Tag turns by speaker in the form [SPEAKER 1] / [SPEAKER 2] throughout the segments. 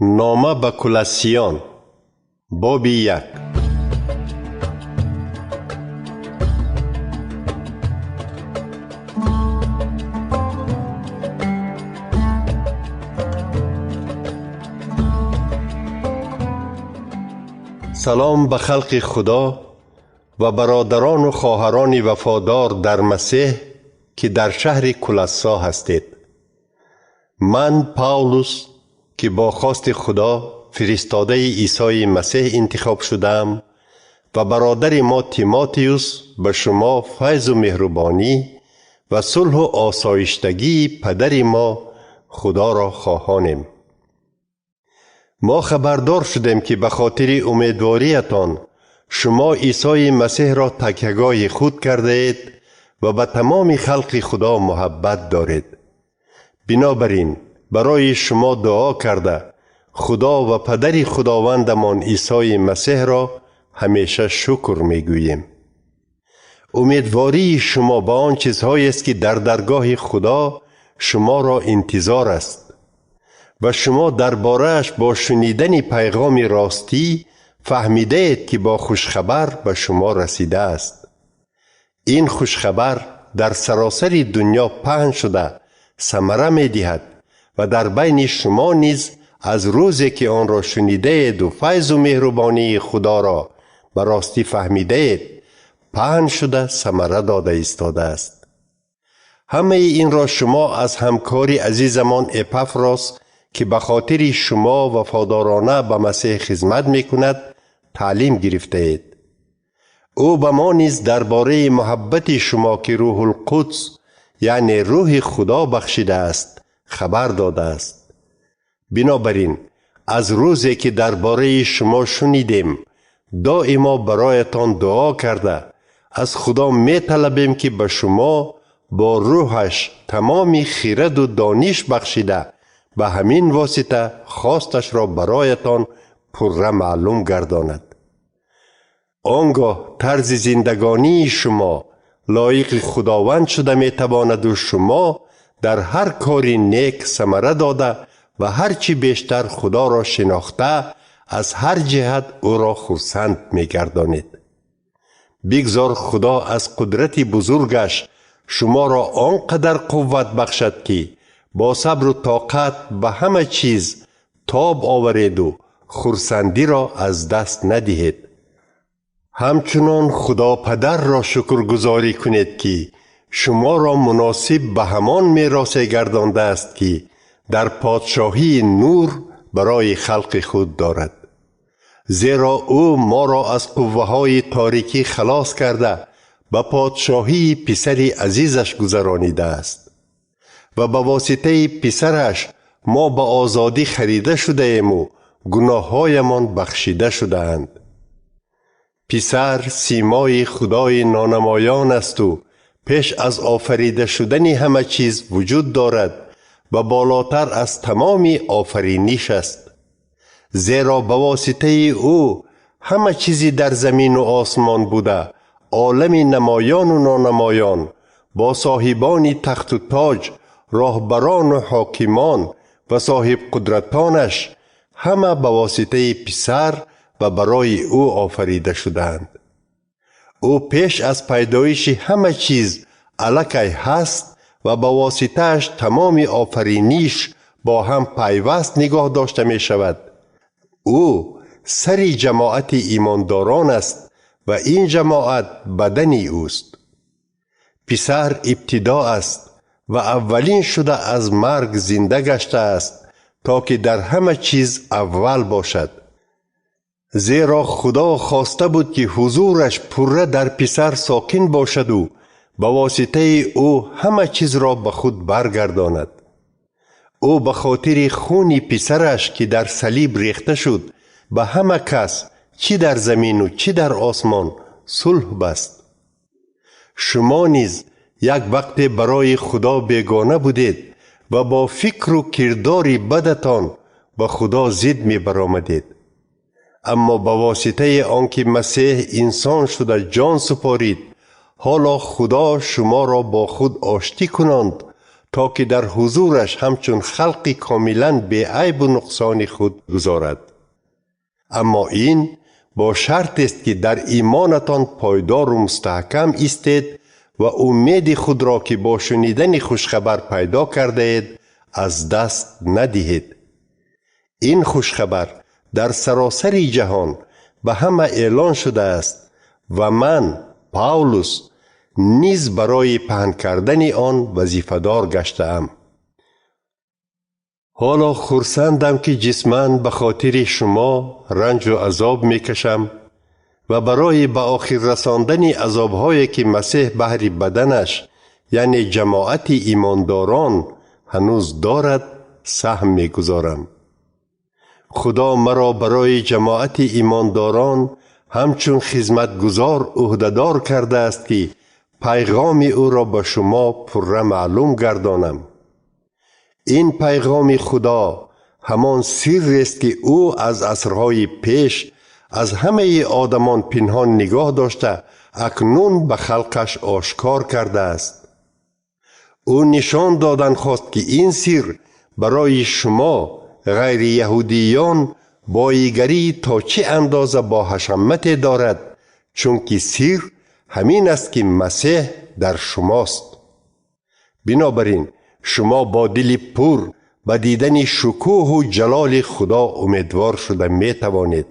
[SPEAKER 1] Нома ба Кулассиён, боби 1. Салом ба халқи Худо ва бародарону хоҳарони вафодор дар Масеҳ, ки дар шаҳри Кулассо ҳастед. Ман Павлус, ки бо хости Худо фиристодаи Исои Масеҳ интихоб шудаам, ва бародари мо Тимотеюс, ба шумо файзу меҳрубонӣ ва сулҳу осоиштагии Падари мо Худоро хоҳонем. Мо хабардор шудем, ки ба хотири умедвориятон шумо Исои Масеҳро такягоҳи худ кардаед ва ба тамоми халқи Худо муҳаббат доред. Бинобар ин барои шумо дуо карда, Худо ва Падари Худовандамон Исои Масеҳро ҳамеша шукр мегӯем. Умедвории шумо ба он чизҳоест, ки дар даргоҳи Худо шуморо интизор аст ва шумо дар борааш бо шунидани пайғоми ростӣ фаҳмидаед, ки бо хушхабар ба шумо расидааст. Ин хушхабар дар саросари дунё паҳн шуда самара медиҳад ва дар байни шумо низ аз рӯзе, ки онро шунидаеду файзу меҳрубонии Худоро ба ростӣ фаҳмидаед, паҳн шуда самара дода истодааст. Ҳамаи инро шумо аз ҳамкори азизамон Эпафрос, ки ба хотири шумо вафодорона ба Масеҳ хизмат мекунад, таълим гирифтаед. Ӯ ба мо низ дар бораи муҳаббати шумо, ки Рӯҳулқудс, яъне Рӯҳи Худо бахшидааст, хабар додааст. Бинобар ин аз рӯзе, ки дар бораи шумо шунидем, доимо бароятон дуо карда, аз Худо металабем, ки ба шумо бо рӯҳаш тамоми хираду дониш бахшида, ба ҳамин восита хосташро бароятон пурра маълум гардонад. Он гоҳ тарзи зиндагонии шумо лоиқи Худованд шуда метавонаду шумо дар ҳар кори нек самара дода ва ҳар чӣ бештар Худоро шинохта, аз ҳар ҷиҳат ӯро хурсанд мегардонед. Бигзор Худо аз қудрати бузургаш шуморо он қадар қувват бахшад, ки бо сабру тоқат ба ҳама чиз тоб овареду хурсандиро аз даст надиҳед. Ҳамчунон Худо Падарро шукргузорӣ кунед, ки шуморо муносиб ба ҳамон меросе гардондааст, ки дар подшоҳии нур барои халқи худ дорад. Зеро ӯ моро аз қувваҳои торикӣ халос карда, ба подшоҳии писари азизаш гузаронидааст ва ба воситаи писараш мо ба озодӣ харида шудаему гуноҳҳоямон бахшида шудаанд. Писар симои Худои нонамоён асту пеш аз офарида шудани ҳама чиз вуҷуд дорад ва болотар аз тамоми офариниш аст. Зеро ба воситаи ӯ ҳама чизи дар замину осмон буда, олами намоёну нонамоён, бо соҳибони тахту тоҷ, роҳбарону ҳокимон ва соҳибқудратонаш ҳама ба воситаи писар ва барои ӯ офарида шудаанд. Ӯ пеш аз пайдоиши ҳама чиз аллакай ҳаст ва ба воситааш тамоми офариниш бо ҳам пайваст нигоҳ дошта мешавад. Ӯ сари ҷамоати имондорон аст ва ин ҷамоат бадани ӯст. Писар ибтидо аст ва аввалин шуда аз марг зинда гаштааст, то ки дар ҳама чиз аввал бошад. Зеро Худо хоста буд, ки ҳузураш пурра дар писар сокин бошаду ба воситаи ӯ ҳама чизро ба худ баргардонад. Ӯ ба хотири хуни писараш, ки дар салиб рехта шуд, ба ҳама кас, чӣ дар замину чӣ дар осмон, сулҳ баст. Шумо низ як вақте барои Худо бегона будед ва бо фикру кирдори бадатон ба Худо зид мебаромадед. Аммо ба воситаи он ки Масеҳ инсон шуда ҷон супорид, ҳоло Худо шуморо бо худ оштӣ кунонд, То ки дар ҳузураш ҳамчун халқи комилан беайбу нуқсони худ гузорад. Аммо ин бо шартест, ки дар имонатон пойдору мустаҳкам истед ва умеди худро, ки бо шунидани хушхабар пайдо кардаед, аз даст надиҳед. Ин хушхабар дар саросари ҷаҳон ба ҳама эълон шудааст ва ман, Павлус, низ барои паҳн кардани он вазифадор гаштаам. Ҳоло хурсандам, ки ҷисман ба хотири шумо ранҷу азоб мекашам ва барои ба охир расондани азобҳое, ки Масеҳ баҳри баданаш, яъне ҷамоати имондорон, ҳанӯз дорад, саҳм мегузорам. Худо маро барои ҷамоати имондорон ҳамчун хизматгузор ӯҳдадор кардааст, ки пайғоми ӯро ба шумо пурра маълум гардонам. Ин пайғоми Худо ҳамон сиррест, ки ӯ аз асрҳои пеш аз ҳамаи одамон пинҳон нигоҳ дошта, акнун ба халқаш ошкор кардааст. Ӯ нишон додан хост, ки ин сир барои шумо, ғайрияҳудиён, боигарӣ то чӣ андоза бо ҳашамате дорад, чунки сир ҳамин аст, ки Масеҳ дар шумост. Бинобар ин шумо бо дили пур ба дидани шукӯҳу ҷалоли Худо умедвор шуда метавонед.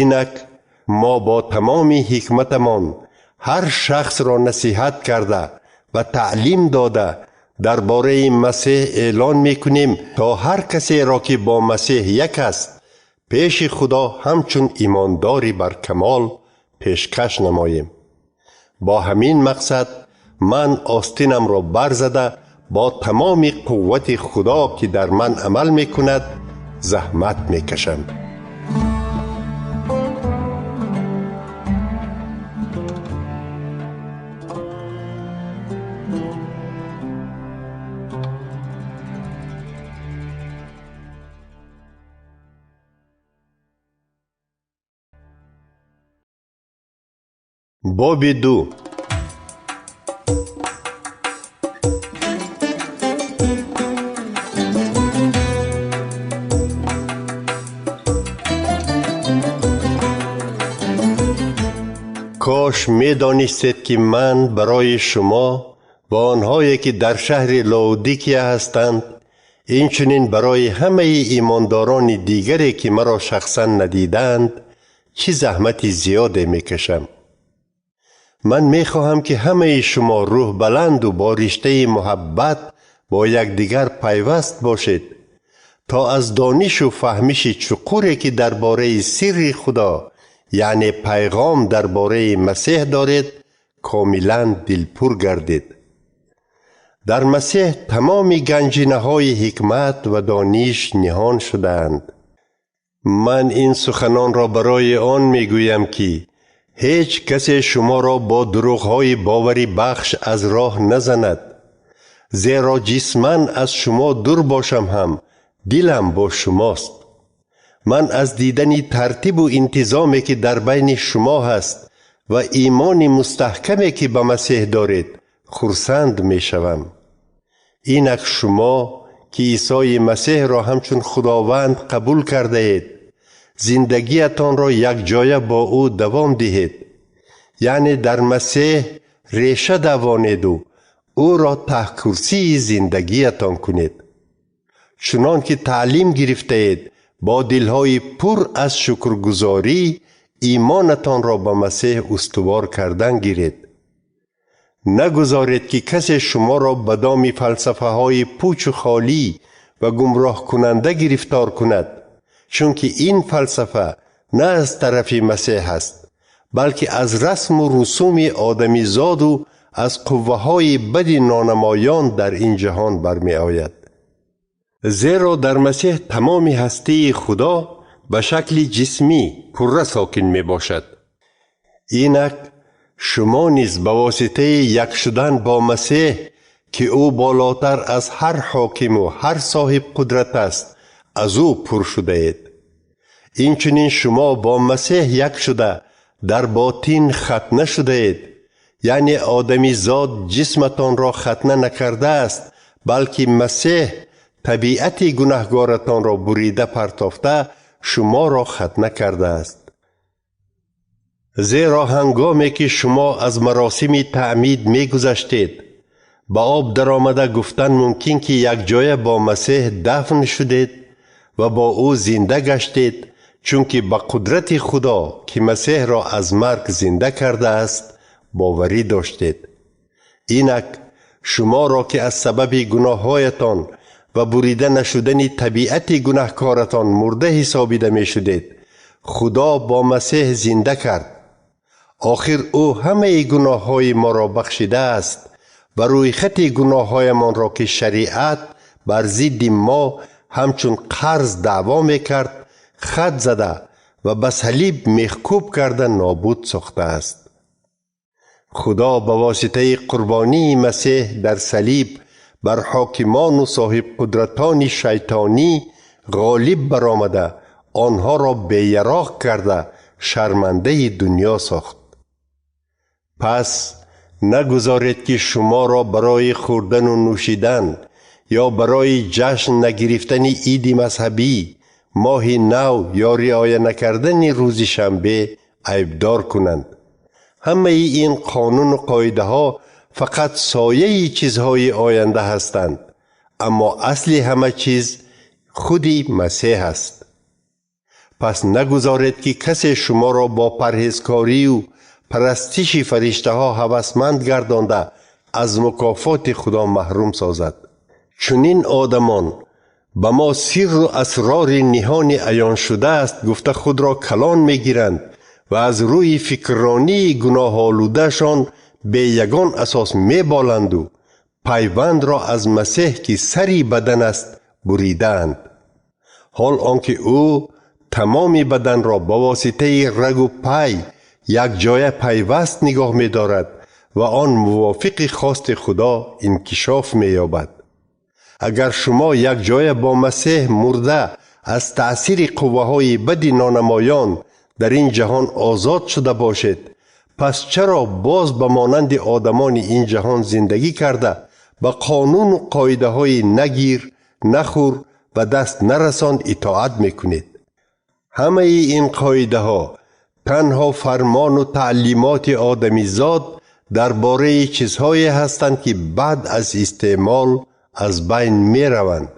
[SPEAKER 1] Инак мо бо тамоми ҳикматамон ҳар шахсро насиҳат карда ва таълим дода дар бораи Масеҳ эълон мекунем, то ҳар касеро, ки бо Масеҳ як аст, пеши Худо ҳамчун имондори баркамол пешкаш намоем. Бо ҳамин мақсад ман остинамро барзада бо тамоми қуввати Худо, ки дар ман амал мекунад, заҳмат мекашам. Боби 2. Кош медонистед, ки ман барои шумо ва онҳое, ки дар шаҳри Лаодикия ҳастанд, инчунин барои ҳамаи имондорони дигаре, ки маро шахсан надидаанд, чӣ заҳмати зиёде мекашам. Ман мехоҳам, ки ҳамаи шумо рӯҳбаланду бо риштаи муҳаббат бо якдигар пайваст бошед, то аз донишу фаҳмиши чуқуре, ки дар бораи сирри Худо, яъне пайғом дар бораи Масеҳ доред, комилан дилпур гардед. Дар Масеҳ тамоми ганҷинаҳои ҳикмат ва дониш ниҳон шудаанд. Ман ин суханонро барои он мегӯям, ки ҳеҷ касе шуморо бо дурӯғҳои боварибахш аз роҳ назанад, зеро ҷисман аз шумо дур бошам ҳам дилам бо шумост. Ман аз дидани тартибу интизоме, ки дар байни шумо ҳаст ва имони мустаҳкаме, ки ба Масеҳ доред, хурсанд мешавам. Инак шумо, ки Исои Масеҳро ҳамчун Худованд қабул кардаед, зиндагиятонро якҷоя бо ӯ давом диҳед, яъне дар Масеҳ реша давонеду ӯро таҳкурсии зиндагиятон кунед. Чунон ки таълим гирифтаед, бо дилҳои пур аз шукргузорӣ имонатонро ба Масеҳ устувор кардан гиред. Нагузоред, ки касе шуморо ба доми фалсафаҳои пучу холӣ ва гумроҳкунанда гирифтор кунад, чунки ин фалсафа на аз тарафи Масеҳ аст, балки аз расму русуми одамизоду аз қувваҳои бади нонамоён дар ин ҷаҳон бармеояд. Зеро дар Масеҳ тамоми ҳастии Худо ба шакли ҷисмӣ пурра сокин мебошад. Инак шумо низ ба воситаи як шудан бо Масеҳ, ки ӯ болотар аз ҳар ҳокиму ҳар соҳибқудрат аст, аз ӯ пур шудаед. Инчунин шумо бо Масеҳ як шуда дар ботин хатна шудаед, Яъне одамизод ҷисматонро хатна накардааст, балки Масеҳ табиати гунаҳгоратонро бурида партофта шуморо хатна кардааст. Зеро ҳангоме ки шумо аз маросими таъмид мегузаштед, ба об даромада гуфтан мумкин ки якҷоя бо Масеҳ дафн шудед ва бо ӯ зинда гаштед, чунки ба қудрати Худо, ки Масеҳро аз марг зинда кардааст, боварӣ доштед. Инак шуморо, ки аз сабаби гуноҳҳоятон ва бурида нашудани табиати гунаҳкоратон мурда ҳисобида мешудед, Худо бо Масеҳ зинда кард. Охир ӯ ҳамаи гуноҳҳои моро бахшидааст ва рӯйхати гуноҳҳоямонро, ки шариат бар зидди мо ҳамчун қарз даъво мекард, хат зада ва ба салиб мехкӯб карда нобуд сохтааст. Худо ба воситаи қурбонии Масеҳ дар салиб бар ҳокимону соҳибқудратони шайтонӣ ғолиб баромада, онҳоро беяроқ карда шармандаи дунё сохт. Пас нагузоред, ки шуморо барои хӯрдану нӯшидан ё барои ҷашн нагирифтани иди мазҳабӣ, моҳи нав ё риоя накардани рӯзи шанбе айбдор кунанд. Ҳамаи ин қонуну қоидаҳо фақат сояи чизҳои оянда ҳастанд, аммо асли ҳама чиз худи Масеҳ аст. Пас нагузоред, ки касе шуморо бо парҳезкорию парастиши фариштаҳо ҳавасманд гардонда аз мукофоти Худо маҳрум созад. Чунин одамон ба мо сирру асрори ниҳони аён шудааст гуфта худро калон мегиранд ва аз рӯи фикрронии гуноҳолудаашон бе ягон асос меболанду пайвандро аз Масеҳ, ки сари бадан аст, буридаанд. Ҳол он ки ӯ тамоми баданро ба воситаи рагу пай якҷоя пайваст нигоҳ медорад ва он мувофиқи хости Худо инкишоф меёбад. Агар шумо якҷоя бо Масеҳ мурда аз таъсири қувваҳои бади нонамоён дар ин ҷаҳон озод шуда бошед, пас чаро боз ба монанди одамони ин ҷаҳон зиндагӣ карда ба қонуну қоидаҳои нагир, нахӯр ва даст нарасон итоат мекунед? Ҳамаи ин қоидаҳо танҳо фармону таълимоти одамизод дар бораи чизҳое ҳастанд, ки баъд аз истеъмол аз байн мераванд.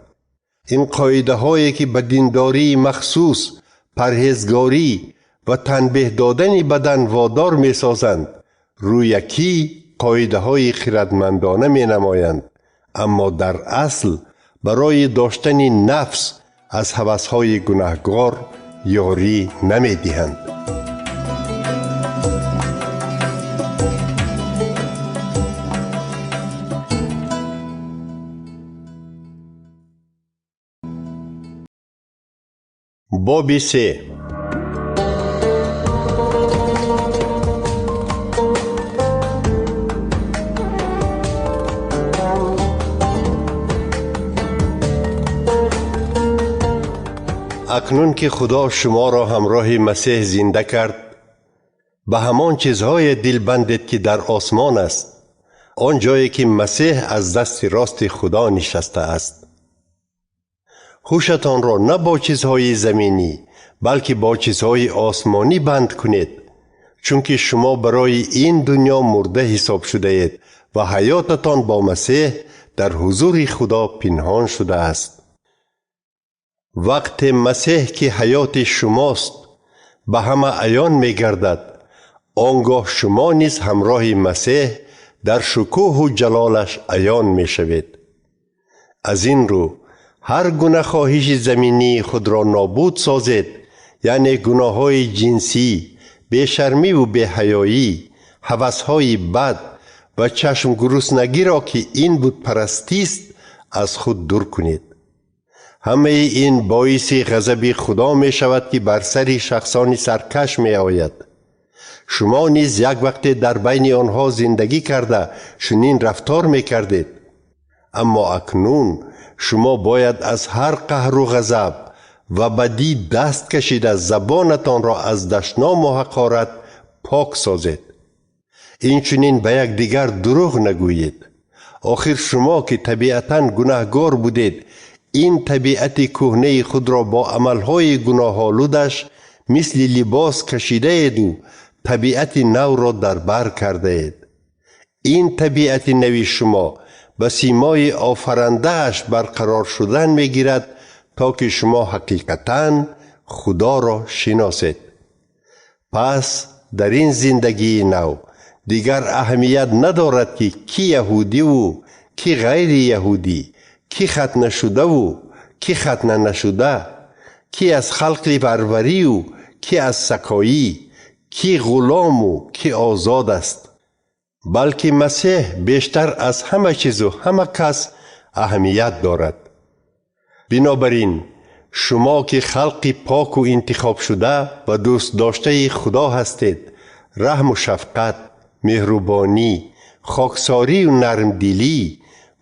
[SPEAKER 1] Ин қоидаҳое, ки ба диндории махсус, парҳезгорӣ ва танбеҳ додани бадан водор месозанд, рӯякӣ қоидаҳои хирадмандона менамоянд, аммо дар асл барои доштани нафс аз ҳавасҳои гунаҳгор ёрӣ намедиҳанд. Боби се. Акнун ки Худо шуморо ҳамроҳи Масеҳ зинда кард, ба ҳамон чизҳое дилбандед, ки дар осмон аст, он ҷое ки Масеҳ аз дасти рости Худо нишастааст. Ҳушатонро на бо чизҳои заминӣ, балки бо чизҳои осмонӣ банд кунед, чунки шумо барои ин дунё мурда ҳисоб шудаед ва ҳаётатон бо Масеҳ дар ҳузури Худо пинҳон шудааст. Вақте Масеҳ, ки ҳаёти шумост, ба ҳама аён мегардад, он гоҳ шумо низ ҳамроҳи Масеҳ дар шукӯҳу ҷалолаш аён мешавед. Аз ин рӯ ҳар гуна хоҳиши заминии худро нобуд созед, яъне гуноҳҳои ҷинсӣ, бешармиву беҳаёӣ, ҳавасҳои бад ва чашмгуруснагиро, ки ин бутпарастист, аз худ дур кунед. Ҳамаи ин боиси ғазаби Худо мешавад, ки бар сари шахсони саркаш меояд. Шумо низ як вақте дар байни онҳо зиндагӣ карда чунин рафтор мекардед. Аммо акнун шумо бояд аз ҳар қаҳру ғазаб ва бадӣ даст кашида забонатонро аз дашному ҳақорат пок созед. Инчунин ба якдигар дурӯғ нагӯед. Охир шумо ки табиатан гунаҳгор будед, ин табиати кӯҳнаи худро бо амалҳои гуноҳолудаш мисли либос кашидаеду табиати навро дар бар кардаед. Ин табиати нави шумо ба симои офарандааш барқарор шудан мегирад, то ки шумо ҳақиқатан Худоро шиносед. Пас дар ин зиндагии нав дигар аҳамият надорад, ки кӣ яҳудиву кӣ ғайри яҳудӣ, кӣ хатнашудаву кӣ хатна нашуда, кӣ аз халқи варварию кӣ аз сакоӣ, кӣ ғулому кӣ озод аст, балки Масеҳ бештар аз ҳама чизу ҳама кас аҳамият дорад. Бинобар ин шумо ки халқи поку интихобшуда ва дӯстдоштаи Худо ҳастед, раҳму шафқат, меҳрубонӣ, хоксорию нармдилӣ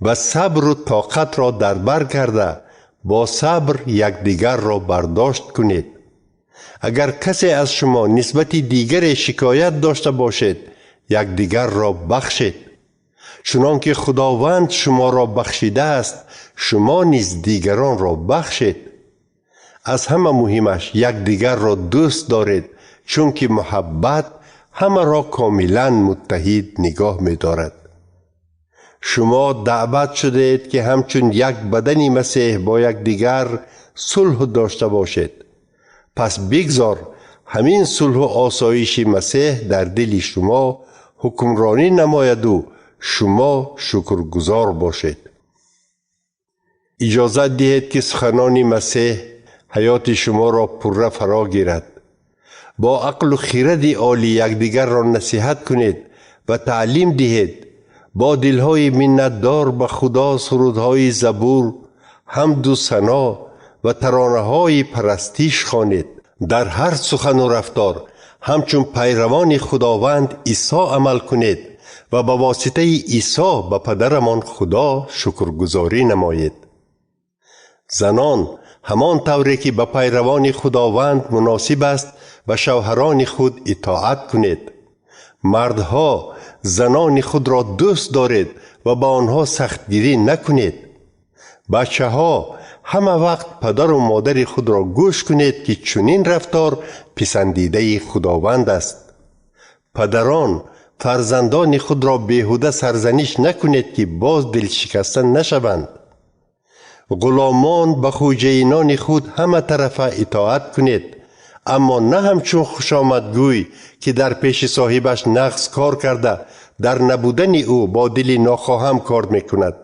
[SPEAKER 1] ва сабру тоқатро дар бар карда, бо сабр якдигарро бардошт кунед. Агар касе аз шумо нисбати дигаре шикоят дошта бошед, якдигарро бахшед. Чунон ки Худованд шуморо бахшидааст, шумо низ дигаронро бахшед. Аз ҳама муҳимаш якдигарро дӯст доред, чунки муҳаббат ҳамаро комилан муттаҳид нигоҳ медорад. Шумо даъват шудаед, ки ҳамчун як бадани Масеҳ бо якдигар сулҳ дошта бошед. Пас бигзор ҳамин сулҳу осоиши Масеҳ дар дили шумо ҳукмронӣ намояду шумо шукргузор бошед. Иҷозат диҳед, ки суханони Масеҳ ҳаёти шуморо пурра фаро гирад. Бо ақлу хиради олӣ якдигарро насиҳат кунед ва таълим диҳед. Бо дилҳои миннатдор ба Худо сурудҳои забур, ҳамду сано ва таронаҳои парастиш хонед. Дар ҳар сухану рафтор ҳамчун пайравони Худованд Исо амал кунед ва ба воситаи Исо ба падарамон Худо шукргузорӣ намоед. Занон ҳамон тавре ки ба пайравони Худованд муносиб аст, ба шавҳарони худ итоат кунед. Мардҳо занони худро дӯст доред ва ба онҳо сахтгирӣ накунед. Бачаҳо ҳама вақт падару модари худро гӯш кунед, ки чунин рафтор писандидаи Худованд аст. Падарон фарзандони худро беҳуда сарзаниш накунед, ки боз дилшикаста нашаванд. Ғуломон ба хӯҷаинони худ ҳама тарафа итоат кунед, аммо на ҳамчун хушомадгӯй, ки дар пеши соҳибаш нағз кор карда, дар набудани ӯ бо дили нохоҳам кор мекунад,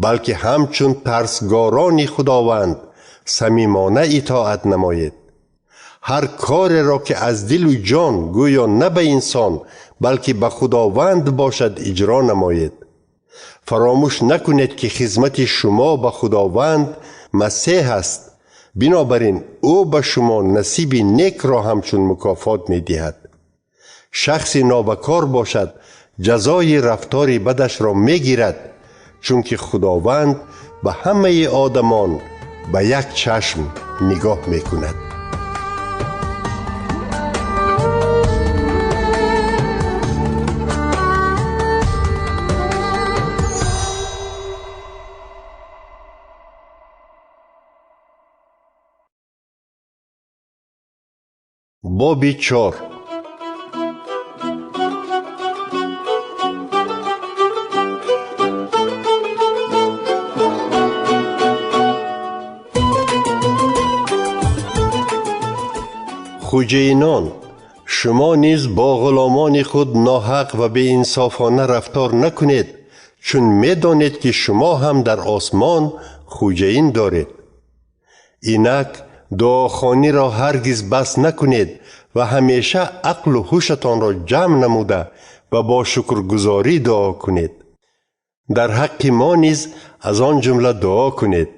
[SPEAKER 1] балки ҳамчун тарсгорони Худованд самимона итоат намоед. Ҳар кореро ки аз дилу ҷон гӯё на ба инсон, балки ба Худованд бошад, иҷро намоед. Фаромӯш накунед, ки хизмати шумо ба Худованд Масеҳ аст. Бинобар ин ӯ ба шумо насиби некро ҳамчун мукофот медиҳад. Шахси нобакор бошад, ҷазои рафтори бадашро мегирад, чунки Худованд ба ҳамаи одамон ба як чашм нигоҳ мекунад. Боби 4. Хуҷаинон, шумо низ бо ғуломони худ ноҳақ ва беинсофона рафтор накунед, чун медонед, ки шумо ҳам дар осмон хуҷаин доред. Инак дуохониро ҳаргиз бас накунед ва ҳамеша ақлу ҳушатонро ҷамъ намуда ва бо шукргузорӣ дуо кунед. Дар ҳаққи мо низ аз он ҷумла дуо кунед.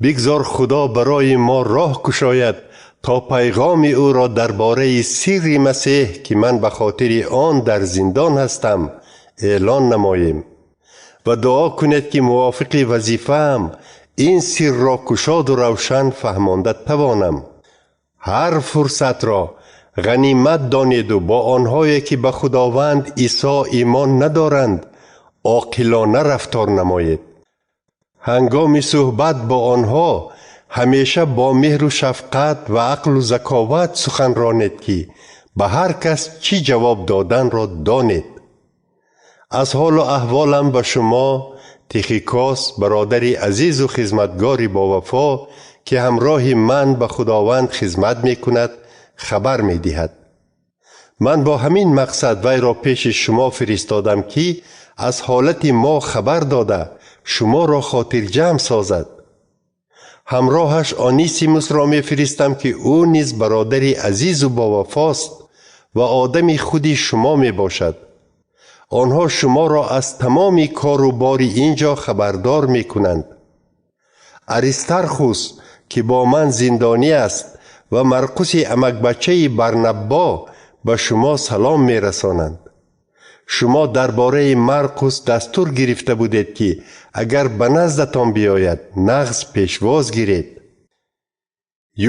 [SPEAKER 1] Бигзор Худо барои мо роҳ кушояд, то пайғоми ӯро дар бораи сирри Масеҳ, ки ман ба хотири он дар зиндон ҳастам, эълон намоем. Ва дуо кунед, ки мувофиқи вазифаам ин сирро кушоду равшан фаҳмонда тавонам. Ҳар фурсатро Ғанимат донеду бо онҳое ки ба Худованд Исо имон надоранд, оқилона рафтор намоед. Ҳангоми суҳбат бо онҳо ҳамеша бо меҳру шафқат ва ақлу заковат сухан ронед, ки ба ҳар кас чӣ ҷавоб доданро донед. Аз ҳолу аҳволам ба шумо Тихикос, бародари азизу хизматгори бовафо, ки ҳамроҳи ман ба Худованд хизмат мекунад, хабар медиҳад. Ман бо ҳамин мақсад вайро пеши шумо фиристодам, ки аз ҳолати мо хабар дода, шуморо хотирҷамъ созад. Ҳамроҳаш Онисимусро мефиристам, ки ӯ низ бародари азизу бовафост ва одами худи шумо мебошад. Онҳо шуморо аз тамоми кору бори ин ҷо хабардор мекунанд. Аристархус, ки бо ман зиндонӣ аст, ва Марқуси амакбачаи Барнаббо ба шумо салом мерасонанд. Шумо дар бораи Марқус дастур гирифта будед, ки агар ба наздатон биёяд, нағз пешвоз гиред.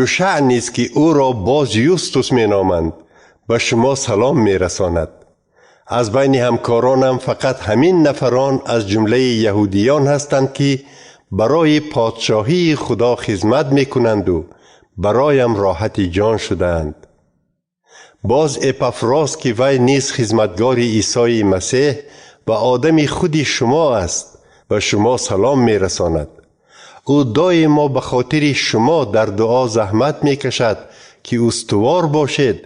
[SPEAKER 1] Юшаъ низ, ки ӯро боз Юстус меноманд, ба шумо салом мерасонад. Аз байни ҳамкоронам фақат ҳамин нафарон аз ҷумлаи яҳудиён ҳастанд, ки барои подшоҳии Худо хизмат мекунанду бароям роҳати ҷон шудаанд. Боз Эпафрос, ки вай низ хизматгори Исои Масеҳ ва одами худи шумо аст, ба шумо салом мерасонад. Ӯ доимо ба хотири шумо дар дуо заҳмат мекашад, ки устувор бошед,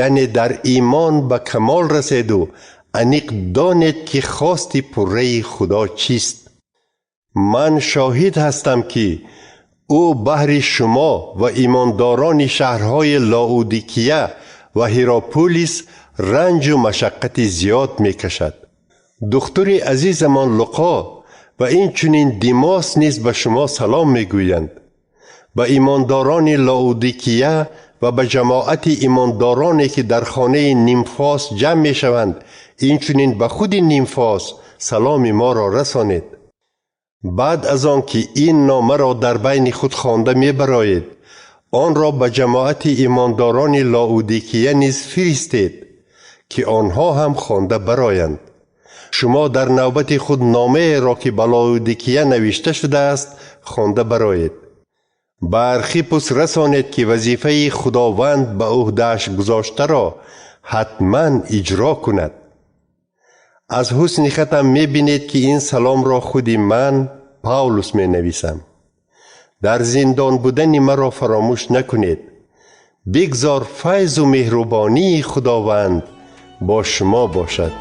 [SPEAKER 1] яъне дар имон ба камол раседу аниқ донед, ки хости пурраи Худо чист. Ман шоҳид ҳастам, ки ӯ баҳри шумо ва имондорони шаҳрҳои Лаодикия ва Ҳирополис ранҷу машаққати зиёд мекашад. Духтури азизамон Луқо ва инчунин Димос низ ба шумо салом мегӯянд. Ба имондорони Лаодикия ва ба ҷамоати имондороне, ки дар хонаи Нимфос ҷамъ мешаванд, инчунин ба худи Нимфос саломи моро расонед. Баъд аз он ки ин номаро дар байни худ хонда мебароед, онро ба ҷамоати имондорони Лаодикия низ фиристед, ки онҳо ҳам хонда бароянд. Шумо дар навбати худ номаеро, ки ба Лаодикия навишта шудааст, хонда бароед. Ба Архипус расонед, ки вазифаи Худованд ба ӯҳдааш гузоштаро ҳатман иҷро кунад. Аз ҳусни хатам мебинед, ки ин саломро худи ман, Павлус, менависам. Дар зиндон будани маро фаромӯш накунед. Бигзор файзу меҳрубонии Худованд бо шумо бошад.